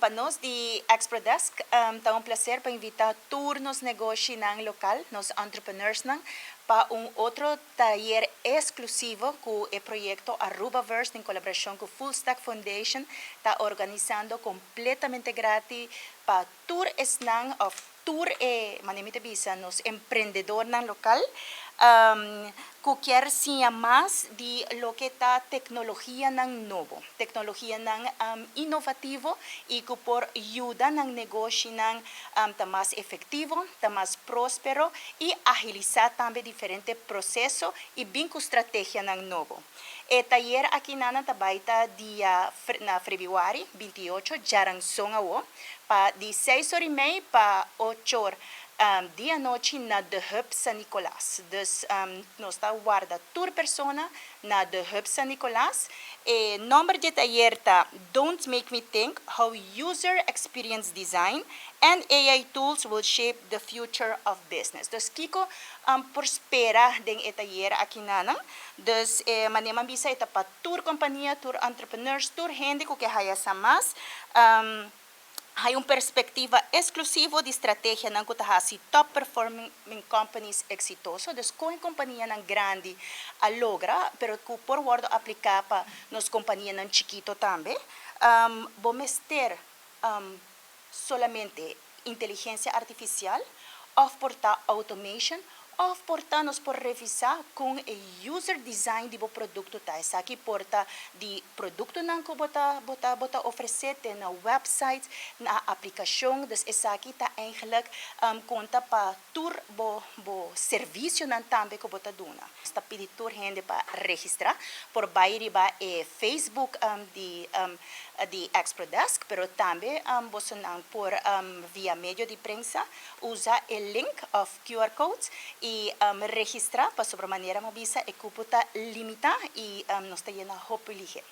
Pa nos di Exprodesk ta un placer pa invita tur nos negoshinan local, nos entrepreneursnan, pa un otro tayer exclusivo cu e proyecto Arubaverse en colaboracion cu Full Stack Foundation ta organisando completamente gratis pa tur esnan of tur e manera mi ta bisa nos emprendedornan local cu kier siña mas di loke ta tecnologianan nobo, tecnologianan innovativo y cu por yuda nan negoshinan ta mas efectivo, ta mas prospero y agilisa tambe diferente proceso y bin cu strategianan nobo. E tayer akinan ta bay ta dia na februari 28, diaranson awo, pa di 6:30 pa 8 or di anochi na The Hub San Nicolas. Dus nos ta warda tur persona na The Hub San Nicolas. E nomber di tayer ta "Don't Make Me Think: How User Experience Design and AI Tools Will Shape the Future of Business". Dus kico por spera den e tayer akinan? Dus manera mi a bisa, ta pa tur compania, tur entrepreneurs, tur hende cu kier haya sa mas. Hay un perspectiva exclusivo di strategianan cu ta haci top performing companies exitoso, dus con companianan grandi a logra, pero cu por wordo aplica pa nos companianan chikito tambe. Bo mester solamente inteligencia artificial, of por ta automation, of por ta nos por revisa con e user design di bo producto ta. Esaki por ta di productonan cu bo ta ofrece na website, na aplicacion. Dus esaki ta eigenlijk conta pa tur bo servicionan tambe cu bo ta duna. Ta pidi tur hende pa registra por bay riba e Facebook di Exprodesk, pero tambe bosonan por via medio di prensa usa e link of QR codes y registra pa sobre manera mi a bisa e cupo ta limita y nos ta yena hopi lihe.